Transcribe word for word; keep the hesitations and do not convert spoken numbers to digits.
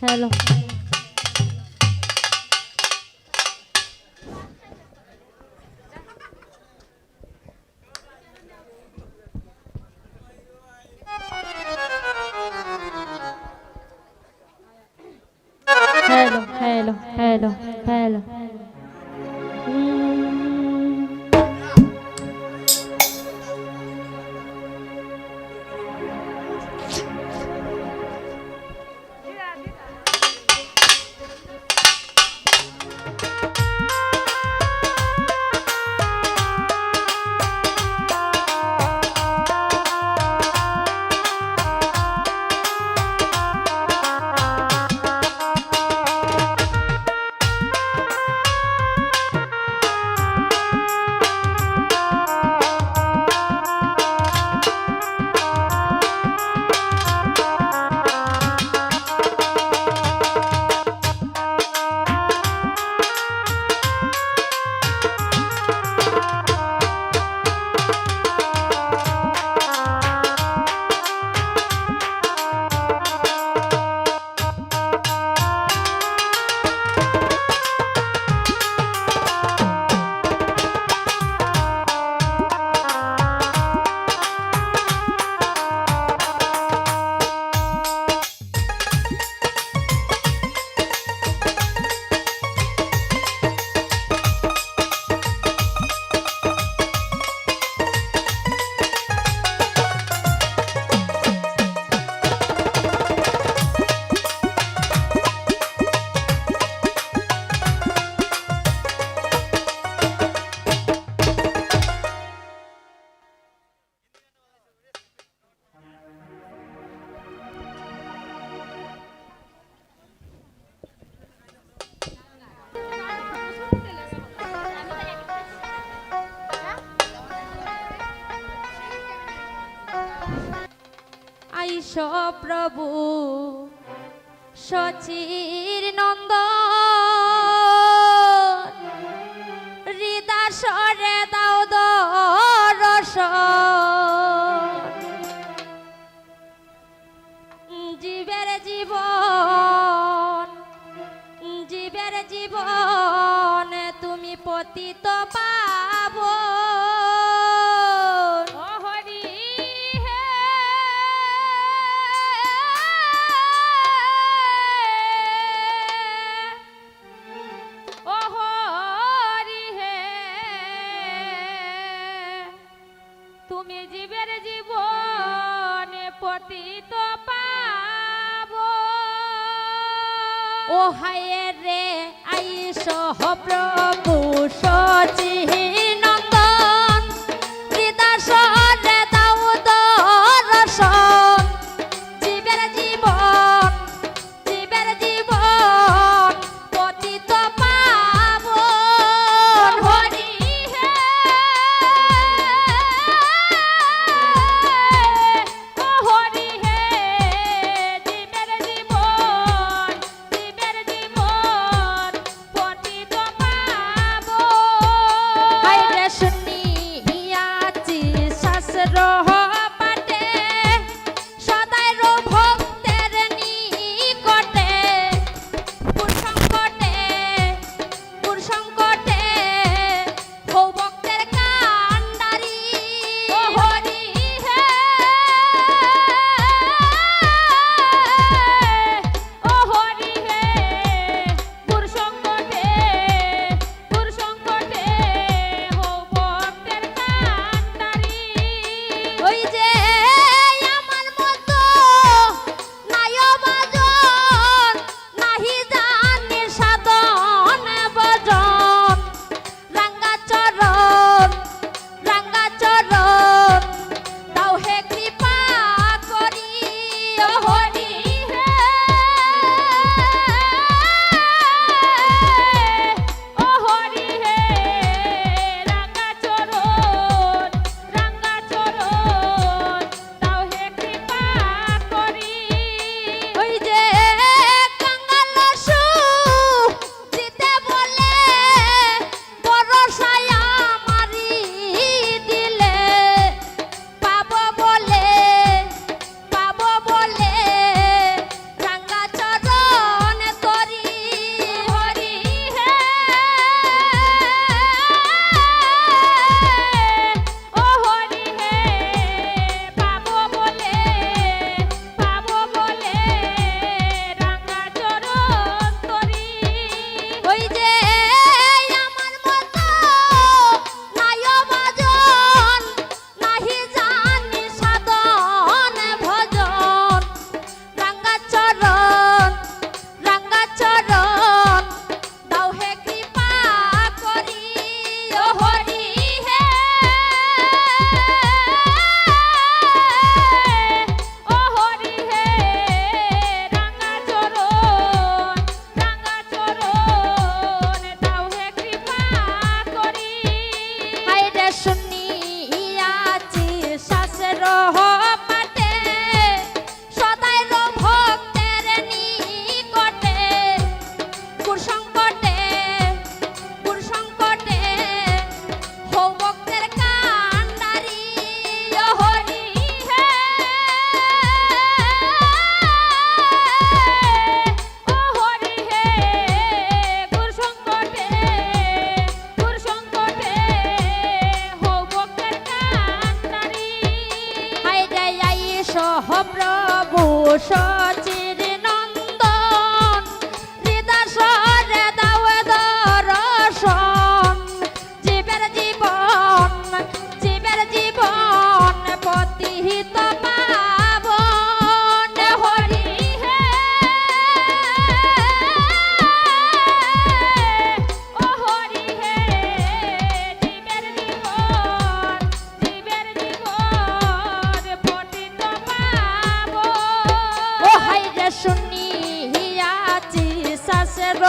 Hello. Hello, hello, hello, hello. আইসো প্রভু শচীর নন্দন, হৃদাসরে দাও দর্শন। জীবের জীবন, জীবের জীবন, তুমি পতিত পাবন। ও হরি হে, ও হরি হে, তুমি জীবের জীবনে পতিত পাবন। ও হায় রে, আইসো প্রভু শচী নন্দন, হৃদাসরে দাও দর্শন। জীবের জীবন, জীবের জীবন পতিত পাবন। হরি হে, ও হরি হে, জীবের জীবন, জীবের জীবন পতিত পাবন। হায় সহপ্রভু শচীর নন্দন, হৃদাসরে দাও দর্শন। জীবের জীবন, জীবের জীবন পতিত পাবন। হরি হে, ও হরি হে, জীবের জীবন, জীবের জীবন পতিত পাবন। ও হায় রে, শুনিয়াছি শ্বাসের